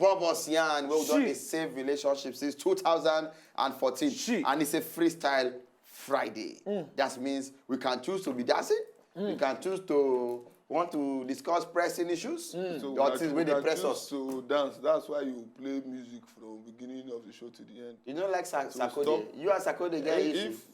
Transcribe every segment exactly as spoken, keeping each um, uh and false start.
Bob Ocean, where we don She- dey save relationship since two thousand and fourteen. She- And it's a freestyle Friday. That means we can choose to be dancing, we can choose to want to discuss pressing issues, So or we things are- wey we dey can press choose us. To dance. That's why you play music from beginning of the show to the end. You don't like Sa- So Sarkodie. stop. You and Sarkodie get issue. If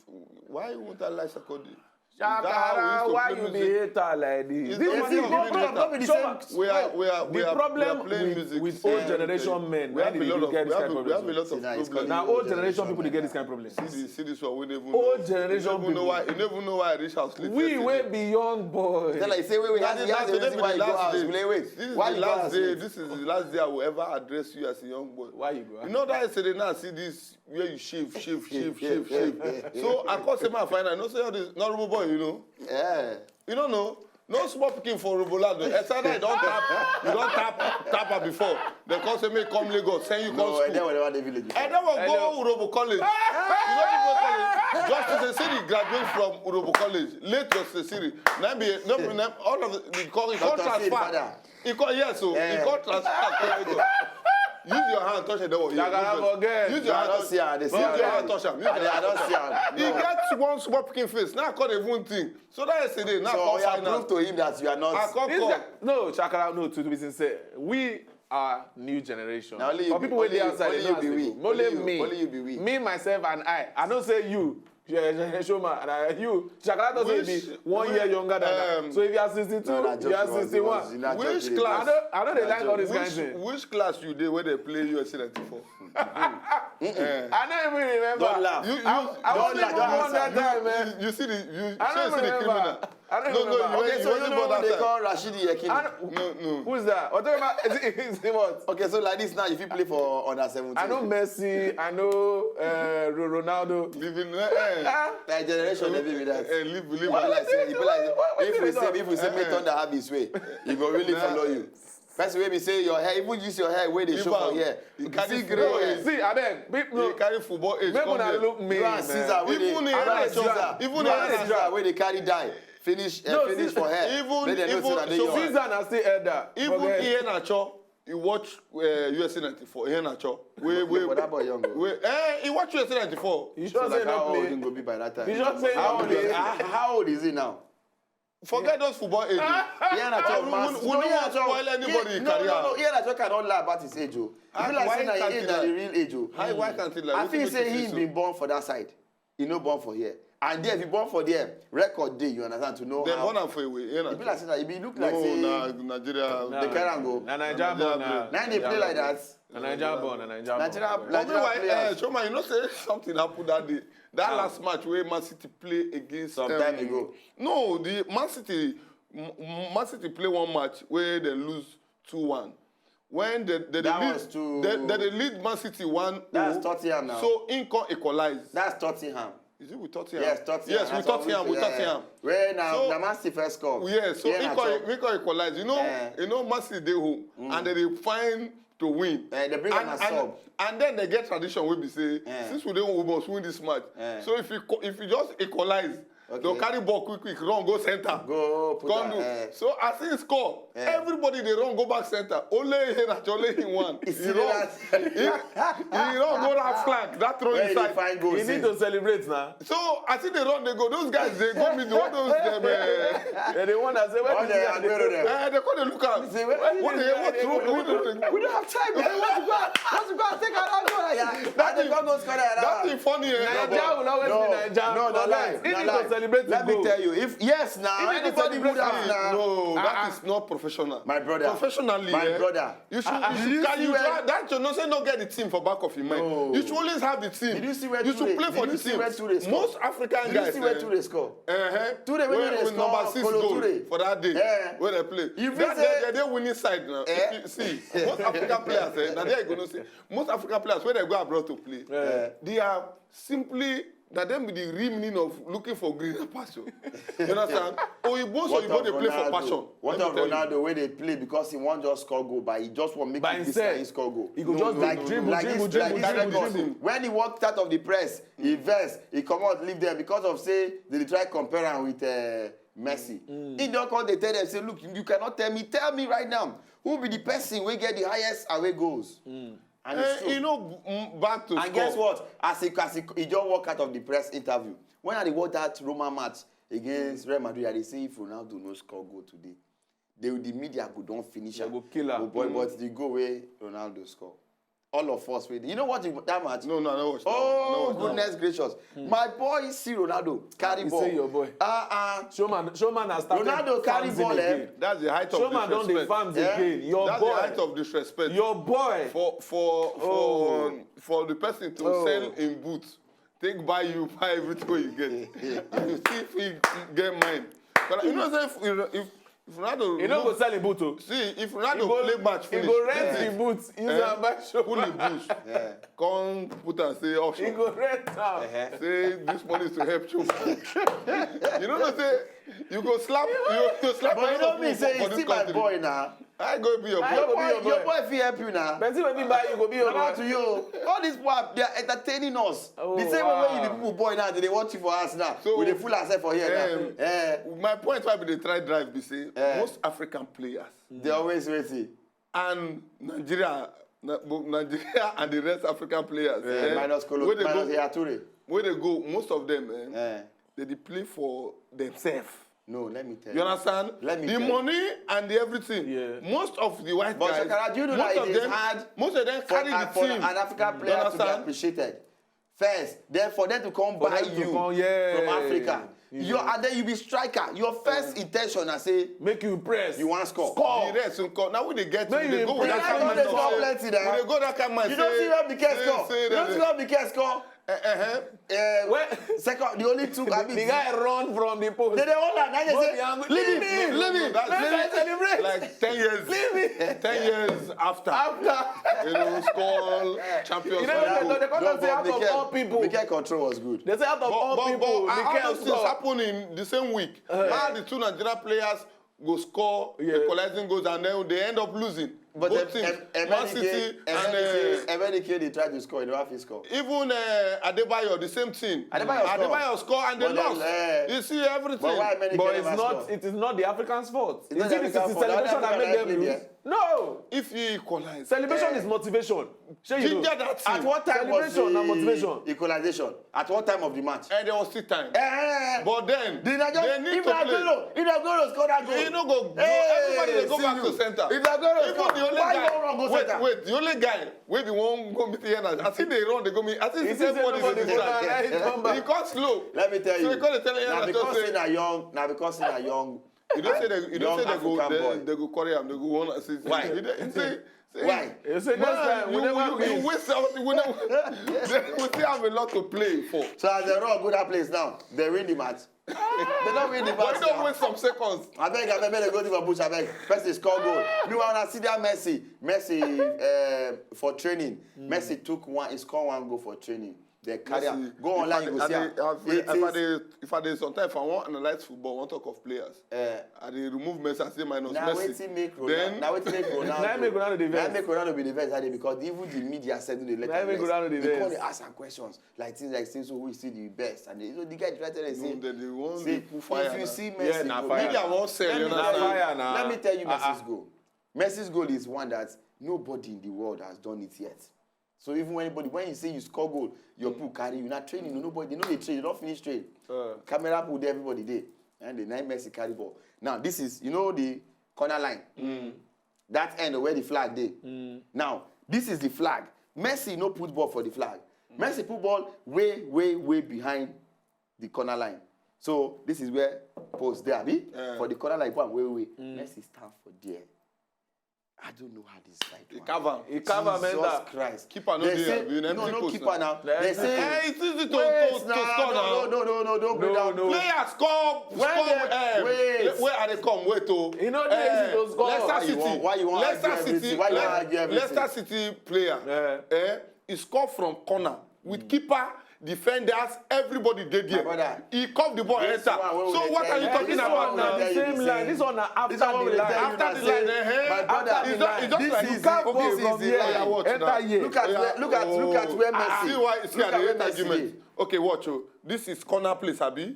why won't I like Sarkodie? Shakara, why you be hater like this? It's This not is funny. the problem. No be the Show same. We are we are we the are, problem we are playing with, music. with old Yeah. generation men, We na have a dem lot dey of get we this have kind a- we have a problem. lot of See, now it's problems. Na old generation people dey get this kind problem. See the see this one wey never Old know. generation You never know people. why you never know why I reach house late. We yesterday. Wey be young boy. Tell her, say, wait, wait, That he is- has, he has a today reason be why the you go last house. day. Wait, wait. This is Why the you go last house day. late? This is the last day I will ever address you as a young boy. Why you go? You know that yesterday now I see this where you shave, shave, shave, shave, shave. So I call say my final. No say all this normal boy, you know. Yeah. You don't know. No small pikin for Robolado. Except that you don't tap, you don't tap, tap her before. They call say me come Lagos, send you come No, school. and then whatever they village. And then we Hello. go Urhobo College. You know people college. Justice Esiri graduate from Urhobo College. Late Justice Esiri. Now be no, no, all of the, the call he call Doctor Sid, transfer. father. He call yes, so Eh. he call transfer. Use your hand touch the door. Shakara forget. Use your I hand don't touch. see her. They see Use her. your hand touch him. Use I, your I hand don't touch see her. He No. Gets one small pikin face. Now I call the one thing. So that yesterday. Now So I call you have final. Prove to him that you are not. I call This call. Guy, no, Shakara, no, to be sincere, we are new generation. Now only you For be- people wey only dey you- outside, only they you know be as they we. go. Only Only you- me. only you be we. Me, myself, and I. I don't say you. Yeah, yeah, yeah, show man. And I, you, Shakara doesn't Which- be one year younger than um, that. So if you are sixty-two, No, na joke you are it was, it was, sixty-one. na joke Which it is. class? I don't, I don't dey Na like joke. All this kind Which, thing. Which class you dey where they play U S A ninety-four? I don't even remember. Don't laugh. You, you, I, I Don't wasn't laugh, even don't born that laugh. time, man. you, you see the you I don't see the remember. Criminal. I don't No, no, remember. you Okay, were- so you you wasn't know born what they that time. Call Rashidi Yekini? I don't- No, no. Who's that? What about, is it, is it what? Okay, so like this now, if you play for under seventeen. I know Messi. I know uh, Ro- Ronaldo. Living eh, eh, That generation, they be that. eh, live live. But like say, but like, What- what- if we say, if we say, make Thunder have his way, he go really follow you. Person wey be say your hair, even use your hair, wey dey show for here. You carry See football gray. age. See, I beg, people, You no, carry football age. make Come una here. Look me, You are man. Caesar, wey dey Even you Iheanacho, are Caesar, even you are Iheanacho. Caesar, wey dey carry die. Finish, eh, No, finish see, for hair. even- Make dem know even- say na dey so your Caesar Caesar na still elder. Even Forget. Iheanacho, you watch uh, U S A ninety-four. Iheanacho. Wait, wait, But that boy young, oh. wait. Eh, he watch U S A ninety-four. You So sure say like, how no old play? He go be by that time? You sure say How no old is play? he? How, how old is he now? Forget those football age. Iheanacho We- must. we- we no want spoil anybody no, career. No, no, Iheanacho cannot lie about his age, oh. Ah, If like why say na can't his he age na the lie? real age, oh. How, why can't he lie? I Wetin feel make say you he say been so? Born for that side. He no born for here. And there, if you born for there, record dey, you understand, to know They how. Born am for a way. E be like say na, e be look like No, say na Nigeria. Nah. They carry am go. Na Naija born na. Now they play like that. Na Naija born, na Naija born. Nigeria, But Nigeria meanwhile, players. Eh, Choma, you know say something happened that day. That last match where Man City play against Some time um, ago. No, the Man City, M- Man City play one match where they lose two one. When they, they, That lead, was too- they, they, they lead Man City one. That's Tottenham now. So Inco equalize. That's Tottenham. Is it with Tottenham? Yes, Tottenham. Yes, with That's what we Tottenham. With say, yeah. Tottenham. Where now? So- Now Man City first score. Yeah, so Yeah, Inco, na Inco equalize. You know, Eh. You know, Man City dey home and they dey find to win. Eh, they bring am and, as and, sub. And then they get tradition wey be say Eh. Since we dey home, we must win this match. Eh. So if you co- if you just equalize, Okay. They'll carry ball quick quick, run go center. Go put Come am, do. Eh. So as he score, Eh. everybody dey run go back center. Only Iheanacho, only him one. He He see run. that. He, he run go that flank, that throw Where he dey inside. Find goal He need since. To celebrate now. So as he dey run dey go, those guys dey go middle. All those dem. Eh, They dey wonder say where All this the guy dey Aguero go. dem. eh, they come dey look am. Say, where What this dey guy what dey throw? go? What dey We don't have time. We want to go out. Want to go and take another goal. Yeah. That thing go score that. That thing funny. Eh? Naija will always No, be Naija. No, no Forget. lie. He No need lie. To celebrate Let his me goal. Tell you, if yes now, He need to anybody celebrate would have his now. No, Ah, that ah. Is not professional. My brother. Professionally, My eh? brother. You should, Ah, you ah. should, Did you can see you where- try, that should not say no get the team for back of your mind. No. You should always have the team. Did you see where You Toure? Should play Did for you the see team. where Toure score? Most African Did you guys. see where Eh, Toure score? Uh-huh. Toure, when Where- they with score, number six Kolo goal Toure. For that day. Eh. Where they play. You That feel day, say- they dey winning side now. Eh? If you see, most African players, eh, now there you go know say most African players when they go abroad to play, Eh. they are simply Na dem be the real meaning of looking for greener pasture. You understand? Oyibo so Oyibo dey play for passion. What of Ronaldo wey dey play because he wan just score goal, but he just wan make this guy score goal. He go just like, dribble, like dribble, dribble, dribble, dribble. When he walked out of the press, he vex, he comot, leave there because of say they dey try compare am with uh, Messi. Mm. He don come dey tell them say, look, you cannot tell me, tell me right now who be the person wey get the highest away goals. Mm. And it's eh, true. You know, back to and score. Guess what? As he, as he, he just walk out of the press interview. When I dey watch that Roma match against Real Madrid, I dey say if Ronaldo no score goal today, they, the media go don finish am. Go kill am. Oh boy, mm. But the goal wey Ronaldo score. All of us wey you know what that match? No, no, no. Oh goodness gracious! Mm. My boy, see Ronaldo carry ball. Say your boy. Uh uh. Showman, showman has started. Ronaldo carry ball. Eh? That's the height of showman disrespect. Showman don dey farms yeah? Again. Your that's boy. That's the height of disrespect. Your boy. For for for oh. Um, for the person to oh. Sell in boots. Take buy you buy everything you get. And you see if you get mine. But you know say if, if If Ronaldo, he no go sell a boot o. See, if Ronaldo go, play match finish, he go rent eh, the boot, use eh, am buy show. Pull the bush, eh, come put am say auction. He go rent am. Uh-huh. Say this money is to help you. You know say you go slap, you go slap. But you know me say you see my boy now. I go be your boy. Your boy, your boy fit help you now. Person wey fit buy you go be your boy. To you, all these people they are entertaining us. Oh, the same wow. Way you people boy now, they watch you for us now. So, we dey fool ourselves for here um, now. Eh. My point why we dey try drive be say eh. Most African players they always waiting. And Nigeria, Nigeria and the rest African players eh, eh, minus Kolo, minus Yaya Toure. Where they go, most of them eh, eh. They dey play for themselves. No, let me tell you. You understand? Let me the tell money you. And the everything. Yeah. Most of the white but guys, Shakara, do you know most that it is them, hard most of them for, carry uh, the for team. An African player to be appreciated? First, then for them to come for buy them to you come, yeah. From Africa. Yeah. You and then you be striker. Your first yeah. Intention, I say, make you impress. You want score. Score. The rest will come. Now we dey get make you go with that kind of mindset. We dey go that kind of mindset. You don't see where the case score. You don't see where the case score. Uh-huh. Uh, well, second, the only two I mean, the guy run from the post. They dey hold am. Now they say, leave him, leave him. Let's celebrate. Like ten years. Leave him. Ten years after. After. You know, score champions. You know, they come say out of all people. The control was good. They say out of all people, but, but, but all those things happen in the same week. Uh-huh. How the two Nigerian players go score yeah. Equalizing goals and then they end up losing. But both teams, Man City and uh, Emenike, they tried to score, they don't have to score. Even uh, Adebayo, the same thing. Adebayo, Adebayo score and they but lost. Then, uh, you see everything. But, why but it's not. Score? It is not the Africans' fault. It's is it the celebration that make them lose? Yeah. No. If he equalize, celebration uh, is motivation. Shey you know? At what time celebration was the equalization? At what time of the match? And there was still time. Eh, but then the Nigeria, they need if to play. Aguero, if Aguero score that goal, you know go. Hey, everybody dey go back to center. If Aguero score, the only guy, why you run go wait, center? Wait, the only guy wey be one go meet here now. I think they run, they go meet. I think he said nobody dey center. He got slow. Let me tell you. So he got to tell you now because say na young, now because say na young. You don't say they, you don't say they go, they, they go carry am, they go one assist. Why? You don't say. Why? You say next time we never you, you waste out. We never. We still have a lot to play for. So as they run go that place now, they win the match. They don't win the match. But don't waste some seconds. I beg, I beg, make they go to the bush. I beg. First is score goal. Meanwhile, I see that Messi. Messi uh, for training. Mm. Messi took one. He scored one goal for training. They carry am. Go online, you go see am. If I dey sometimes if I wan analyse football, wan talk of players, eh. I dey remove Messi, I say minus Messi. Na wetin make Ronaldo, na wetin make Ronaldo, na make Ronaldo dey vex. Na make Ronaldo be the vex that day because even the media sef no dey let am rest. They come dey ask am questions like things like say so who is still the best and they, so the guy try tell them say, no, they, they wan dey put fire if you see Messi, yeah, na fire. Media wan sell, you understand? Let me tell you Messi's goal. Messi's goal is one that nobody in the world has done it yet. So even when anybody, when you say you score goal, your people carry you. Now training, nobody, they know they train, they don't finish train. Uh. Camera people there, everybody there. And the nine Messi carry ball. Now this is, you know, the corner line. Mm. That end where the flag dey. Mm. Now, this is the flag. Messi no put ball for the flag. Mm. Messi put ball way, way, way behind the corner line. So this is where post there, abi? Uh. For the corner line, one way, way. Mm. Messi stand for there. I don't know how this guy do am. He carve am. He carve am enter. Jesus Christ. Keeper no dey. No, no keeper now. They say, eh, it's easy to score now. No, no, no, no, don't bring down. Player score, score. Where I dey come, wait o. E no dey easy to score. Leicester City. Why you wan argue everything? Why you wan argue everything? Leicester City player. Eh, he score from corner with keeper. defenders, everybody dey there. He cuff the ball, enter. So what are you talking about now? The same line. This one na after the line. After the line, eh? It's just, it's just like you can't go from here, enter here. Look at where, look at, look at where Messi. See why, see at the argument. Okay, watch o. This is corner place, abi?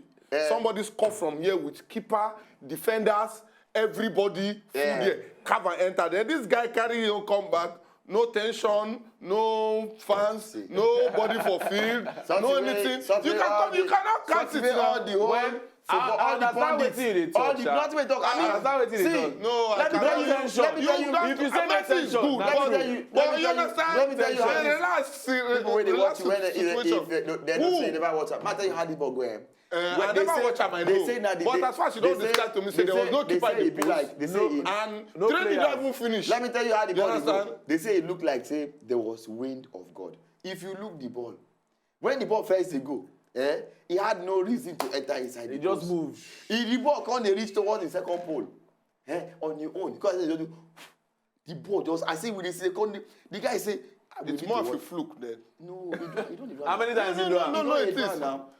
Somebody score from here with keeper, defenders, everybody full there. Cover, enter. Then this guy carry him come back. No tension, no fans, nobody for field, no anything. You can come, you cannot count it now. When I understand wetin you dey talk, sha. I understand wetin you dey talk. No, I cannot. Let me tell you, let me tell you. If you say no tension, let me tell you. Let me tell you. Let me tell you. Relax, relax situation. People wey dey watch you, when they, they, they, they don't say they never watch am. Matter you how the ball go, eh? Uh, I never watch am, I know. But as far as she don describe to me, say there was no keeper in the post, and training don even finish. Let me tell you how the ball dey go. They say it look like say there was wind of God. If you look the ball, when the ball first dey go, eh, he had no reason to enter inside the post. He just moved. If the ball come dey reach towards the second pole, eh, on your own, because they just do, the ball just, I say, we dey see the, the guy say, "Ah, it's more of a fluke then." No, he don't, he don't even. How many times he do am? No, no, no, it is.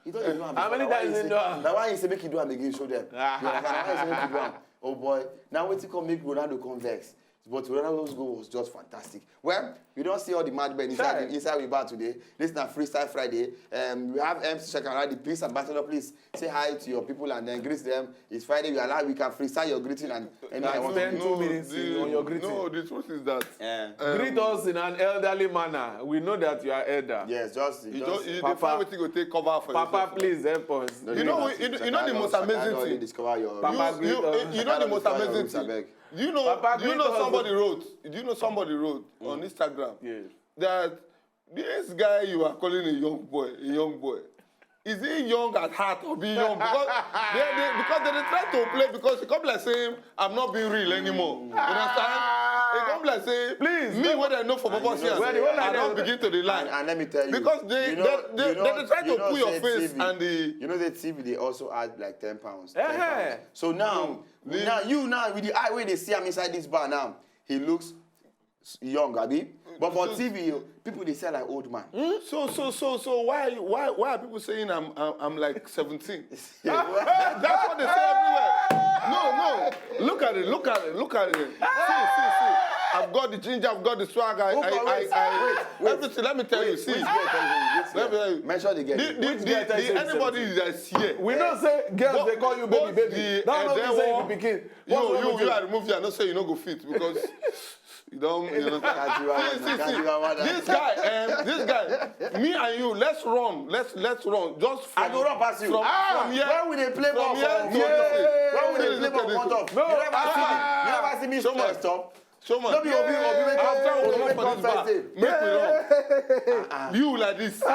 He don't even. How many times he do am? Na why he say make he do am again, show them. Na why he say make he do am. Oh boy, now wetin come make Ronaldo come vex? But Ronaldo's goal was just fantastic. Well, we don see all the mad men inside, inside we bar today. This na Freestyle Friday. Um, we have M C Shakara, the peace ambassador. Please say hi to your people and then greet them. It's Friday. You allow, we can freestyle your greeting and anything I want to do. Spend two minutes on your greeting. No, the truth is that, um, greet us in an elderly manner. We know that you are elder. Yes, just, you just, you find wetin go take cover for yourself. Papa, please help us. You know, you know the most amazing thing. Papa, greet us. You know the most amazing thing. Do you know, do you know somebody wrote, do you know somebody wrote on Instagram that this guy you are calling a young boy, a young boy, is he young at heart or being young? Because they, they, because they dey try to play, because he come like saying, "I'm not being real anymore." You understand? He come like say, "Please, me, what I know for Baba Sias, I don begin to dey lie." And, and let me tell you, because they, you know, they, they, they try to put your face and the, you know, the T V, they also add like ten pounds. So now, now you now with the eye wey dey see am inside this bar now, he looks young, abi? But for T V, people dey sell like old man. So, so, so, so why, why, why are people saying I'm, I'm, I'm like seventeen? That's what they say everywhere. No, no. Look at it. Look at it. Look at it. See, see, see. I've got the ginger. I've got the swag. I, I, I, I, everything. Let me tell you. See. Let me tell you. Mention the girl. The, the, the, anybody that's here. We know say girls dey call you baby, baby. That one be say you be pikin. You, you, you are removed. I know say you no go fit because you don't, you know. See, see, see. This guy, um, this guy, me and you, let's run, let's, let's run. Just from, I go run pass you. From, ah, from here, when we dey play ball for, when we dey play ball for, you never see me, you never see me stop. Show man. No be Obi, Obi wey come, Obi wey come first day. Make we run. You like this. Me. Hey,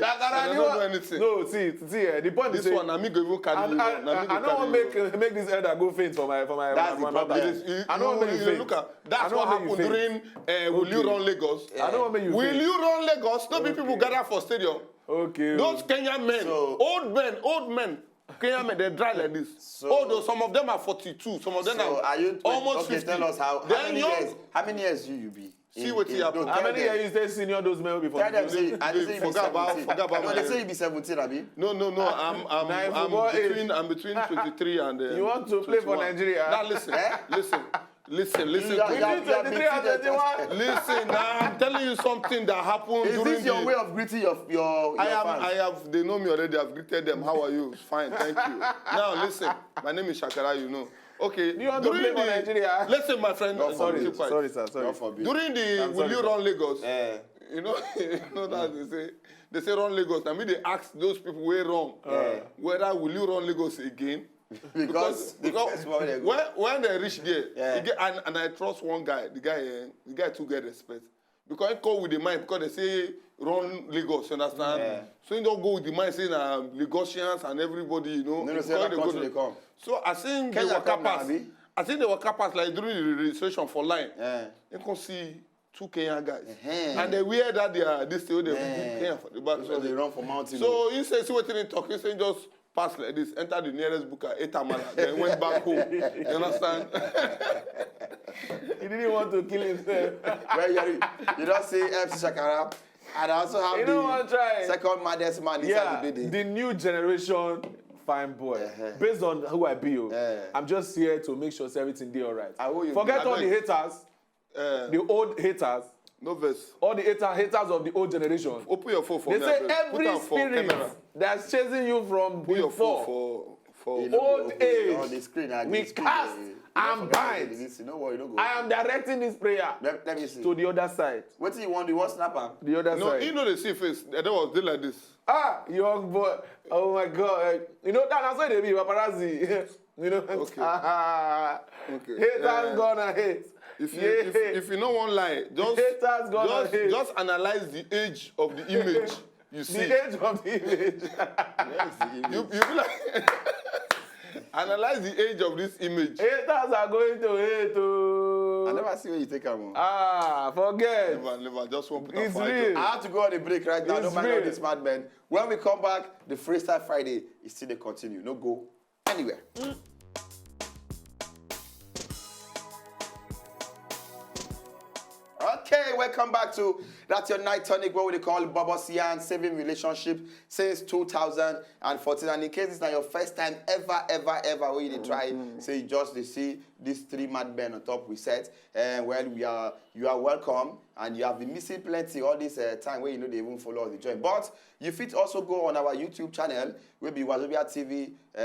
I don't do anything. No, see, see, eh, the point is, this one, na me go even carry you. I no wan make, make this elder go faint for my, for my, that's the problem. I no wan make you faint. Look at, that's what happened during, uh, Will You Run Lagos? I no wan make you faint. Will You Run Lagos? No be people gather for stadium. Okay. Those Kenyan men, old men, old men. Kenyan men, they dry like this. Although some of them are forty-two, some of them are almost fifty. Tell us how, how many years, how many years you, you be? See what you have. How many years you stay senior those men will be forty-two? Tell them say, I say you be seventeen. Forget about, forget about. No, they say you be seventeen, abi? No, no, no. I'm, I'm, I'm between, I'm between twenty-three and, uh, you want to play for Nigeria? Now listen, listen. Listen, listen. Between twenty-three and twenty-one. Listen, now I'm telling you something that happened during the. Is this your way of greeting your, your, your fans? I am, I have, they know me already. I've greeted them. How are you? Fine, thank you. Now listen, my name is Shakara, you know. Okay. Do you want to play for Nigeria? Listen, my friend. Sorry, sorry, sir. Sorry. During the Will You Run Lagos? You know, you know that they say, they say run Lagos. Na me dey ask those people wey run whether will you run Lagos again? Because, because when, when they reach there, and, and I trust one guy, the guy, eh, the guy too get respect. Because he come with the mind, because they say run Lagos, you understand? So he don't go with the mind saying, uh, Lagosians and everybody, you know. No, no, say that country they come. So I think they waka pass. I think they waka pass, like, during the registration for line. You can see two Kenyan guys. And they wear that their, this thing, they Kenya for the back. So they run for mountain. So he say, see what he talk. He say just pass like this, enter the nearest bukka, ate amala, then went back home. You understand? He didn't want to kill himself. Well, you, you don't see M C Shakara. And I also have You the know what I'm trying? second maddest man inside Yeah, the building. The new generation fine boy. Uh-huh. Based on who I be, oh, Yeah. I'm just here to make sure say everything dey alright. I owe you. Forget I all the beg. haters, Uh, the old haters, no verse. All the haters, haters of the old generation. Open your phone for They me. Say Abeg. Put every am for spirit camera. That's chasing you from Put your phone before. for for. You know, Old okay, age, on the screen, I we dey screen, cast eh, you and don't forget bind. This. You know what? You don't go. I am directing this prayer Let, let me see. To the other side. What do you want? You want snap am? The other No, side. You know the see face. That was dey like this. Ah, young boy. Oh my God. Eh, You know, that, that's why they be paparazzi. You know? Okay. Ah, Okay. Haters Eh, gonna hate. If you Yeah. if, if you no wan lie, just Haters gonna just, hate. Just analyze the age of the image you see. The age of the image. Yes, the You, image. you be like analyze the age of this image. Haters are going to hate. Oh. I never see where you take am. Oh. Ah, forget. Never, never. Just one put am It's for real. Ajo. I have to go on the break right now. It's Don't mind all real. This madman. When we come back, the Freestyle Friday is still dey continue. No go anywhere. Okay, welcome back to That's Your Night Tonic, what we dey call Bobo Sian, saving relationship since two thousand fourteen. And in case it's not your first time ever, ever, ever, where you dey try, say you just dey see these three mad men on top we set. And well, we are you are welcome, and you have been missing plenty all this uh, time where you know they even follow us the join. But you fit also go on our YouTube channel, will be Wazobia T V uh,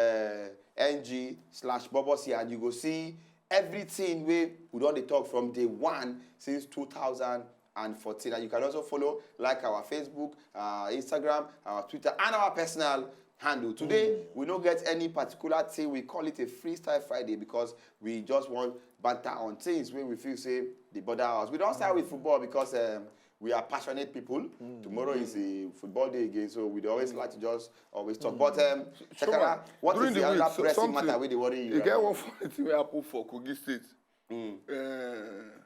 N G slash Bobosi, and you go see everything we we don dey talk from day one since two thousand fourteen. And you can also follow, like, our Facebook, our Instagram, our Twitter, and our personal handle. Today, we no get any particular thing. We call it a Freestyle Friday because we just want banter on things where we feel say they bother us. We don't start with football because um, we are passionate people. Tomorrow is a football day again, so we always like to just always talk. But um, Shakara, what is the other pressing matter wey dey worry you? You get one funny thing wey happen for Kogi State. Uh,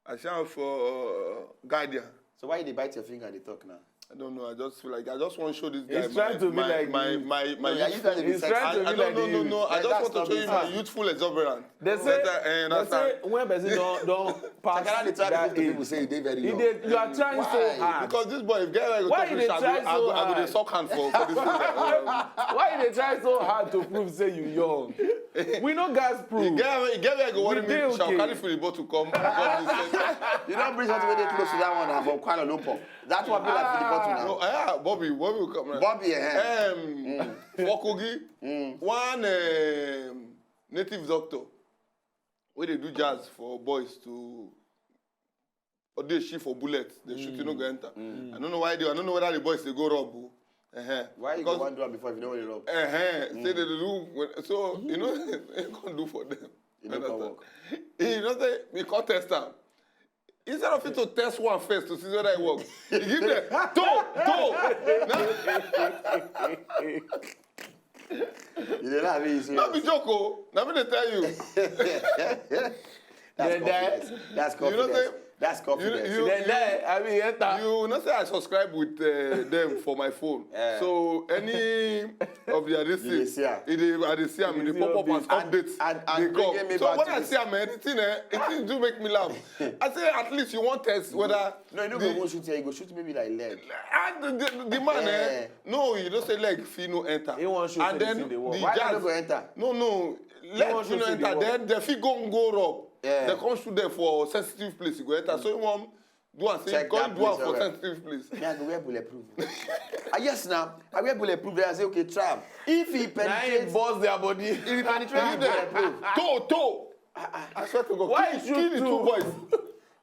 I shout for uh, Guardian. So why you dey bite your finger and dey talk now? I don't know. I just feel like I just want to show this guy. He's trying to be my, like my, you. my, my, No, yeah, you trying to be He's sexy. trying I, to I be don't like know, no, you. no. I Yeah, just that's want to not show you me. My youthful exuberance. They say, That, uh, they understand? Say when person don't don't pass Shakara dey try that to people age, say you dey very he young. dey you are trying so Why? hard. Because this boy, if get where I go Why talk you rich, dey I try go, I so go, I go dey hard? Suck hand for for this thing. Why you dey try so hard to prove say you young? We no gas You prove. get where you get where I go worry We me. dey Shall okay. Carry for the bottle come. Come this side. You don't bring something wey dey close to that one na from Kuala Lumpur. That one be like for the bottle now. No, yeah, Bobby, Bobby will come. Right? Bobby, eh? Um, for Kogi, one um, native doctor wey dey do jazz for boys to or dey shoot for bullet, the shooting no go enter. I don't know why they, I don't know whether the boys dey go rob o. Uh-huh. Why you go wan do am before if you no wan rob? Uh-huh. Say they do when- so you know you can do for them. You no come work. You know say we come test am. Instead of you to test one first to see whether it works, you give them two, two. You dey laugh, you No be serious. Joke o. Na me dey tell you. That's Then that- confidence. That's You know confidence. say- That's confidence. You- Then then I mean enter. You know say I subscribe with uh, them for my phone. Yeah. So any of their this You dey thing, see am. it dey, I dey see am. It dey pop up as And- updates. and- and Dey come. bringing me So back when to I this- see am, anything, eh, it thing do make me laugh. I say at least you want test whether No, you no the- go wan shoot here. You go shoot maybe like leg. And the, the, the man, eh, no, you don't say leg, fee no enter. He wan show And say then the thing dey work. the Why jazz, no go enter? No, no, wan leg, show you no say the enter. work. Then the fee go go rob. Yeah. They come shoot them for sensitive place. You go enter. So you want do and say Check go that do am place for well. Sensitive place. Me, I go wear bulletproof. Ah, yes, now I wear bulletproof. Then I say, okay, try am. If he Na him penetrates, burst their body. if he penetrates the bulletproof, Toe, toe. I swear to God, Why kill, you kill shoot the two two? Boys.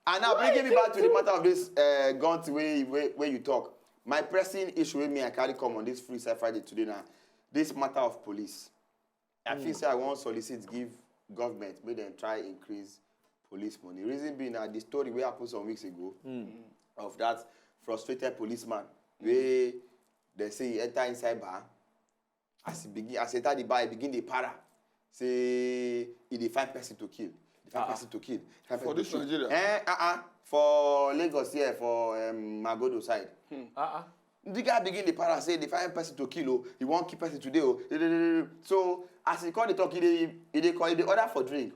And now bringing me back to the matter of this uh, gun thing wey wey wey you talk. My pressing issue wey me I carry come on this Freestyle Friday today now. This matter of police. I feel say I wan solicit give government make dem try increase police money. Reason being na the story wey happen some weeks ago of that frustrated policeman wey dem say he enter inside bar. As he begin, as he enter the bar, he begin dey para. Say he dey find person to kill. Dey find person to kill. Dey find For person this to kill. Nigeria? Eh, uh-uh. For Lagos here, for um, Magodo side. Uh-uh. The guy begin dey para say dey find person to kill o. He wan kill person today o. So as he come dey talk, he dey he dey call he dey order for drink.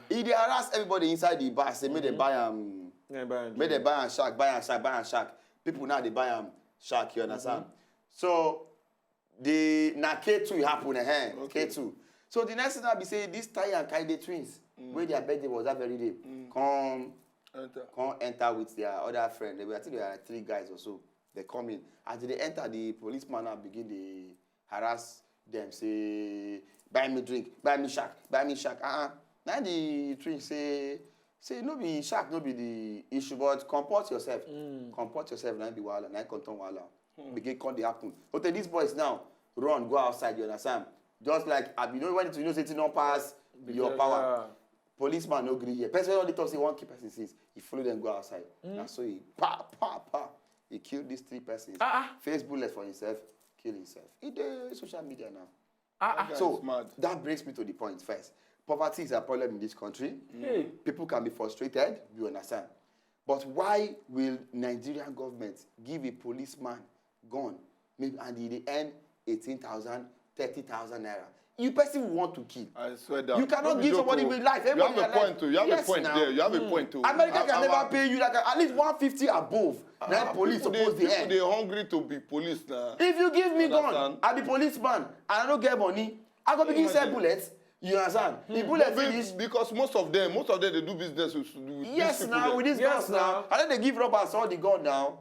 He dey harass everybody inside the bar say make dem buy am Yeah, buy am make dem buy am shark, buy am shark, buy am shark. People now dey buy am shark, you understand? So the na K two e happen, eh? Okay. K two. So the next thing I be say this Tai and Kaide twins, wey their birthday was that very day, come Enter. come enter with their other friend. They were, I think they were like three guys or so. They come in. As they enter, the policeman now begin dey harass them, say, "Buy me drink, buy me shark, buy me shark." Uh-uh. Now the twins say, say, "No be shark, no be the issue, but comport yourself. Comport yourself, na be wahala, na come turn wahala." Begin come dey happen. Okay, these boys now run go outside, you understand? Just like, I be, you know, when you know say thing don pass your power. Policeman no gree here. Person wey don dey talk say he wan kill person since, he follow them go outside. Na so he pa, pa, pa. He kill these three persons. Ah, ah. Face bullet for himself, kill himself. He dey social media now. Ah, ah. That So is mad. That brings me to the point first. Poverty is a problem in this country. Hey. People can be frustrated, you understand. But why will Nigerian government give a policeman gun, maybe, and he dey earn eighteen thousand, thirty thousand naira? You person want to kill. I swear that. You cannot No be give joke somebody o. with life. You Everybody have a alive. Point too. You have Yes, a point now. there. You have a point too. America Our- can never our- pay you like at least one fifty above. Then Ah, police people dey- suppose dey People earn. dey hungry to be police now. If you give me gun, Understand? I be policeman, and I no get money, I go begin sell bullets. You understand? The bullet Be- finish. Because most of them, most of them, they do business with, with Yes, these people now there. with these Yes, guns now, now. I no dey give robbers all the gun now.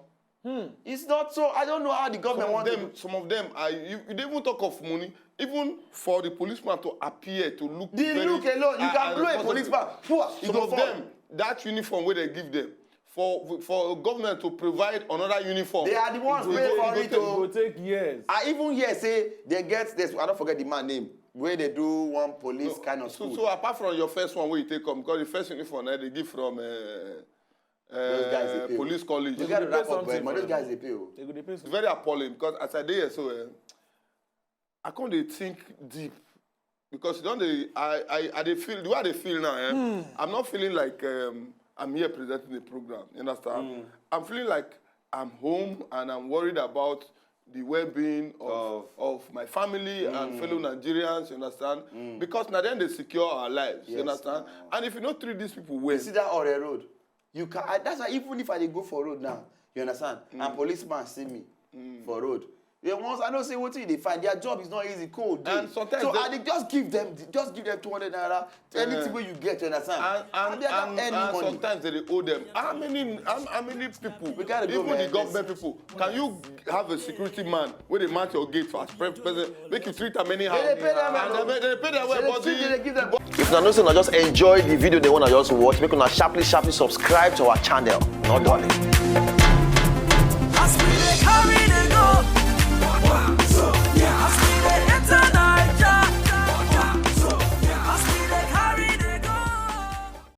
It's not so. I don't know how the Some government of want to them, some of them, I you, you dey even talk of money. Even for the policeman to appear to look The very, look alone, you uh, can uh, blow a responsible. policeman. Poor, you Some go of fall. Them, that uniform where they give them for for government to provide another uniform. They are the ones It go- paying it for go it. take- It go Oh. take years. I even hear say they get this. I don't forget the man name. Where they do one police kind of So, school. So apart from your first one, where you take come, because the first uniform eh, they give from uh, Those guys dey uh, pay. police college. You gotta pay wrap up, something boy. Man, for those guys them. Dey pay. Oh. They go dey pay It's very appalling because as I dey here so, eh, I can't dey think deep because you don't dey. I I I dey feel the way I dey feel now. Eh, I'm not feeling like um, I'm here presenting the program. You understand? I'm feeling like I'm home and I'm worried about the well-being of, of my family and fellow Nigerians. You understand? Because now then they secure our lives. You Yes, understand? And if you not treat these people well, You see that Ore road? You can. I, that's why even if I dey go for road now, you understand? And policeman see me for road. Yeah, once I know say wetin you dey find, their job is not easy, cold day. And sometimes So they- I dey just give them, just give them two hundred naira, anything wey you get, you understand? And, and, they don't and, earn and money. Sometimes they dey owe them. How many how, how many people, We gotta go, even man. the government people, can you have a security man where they mark your gate for as pre- president, make you treat them anyhow? They dey pay them And well. They, they pay them well, They but dey, they the, dey give them. If una know say una just enjoy the video, they wanna just watch, make una sharply, sharply subscribe to our channel. No dolly.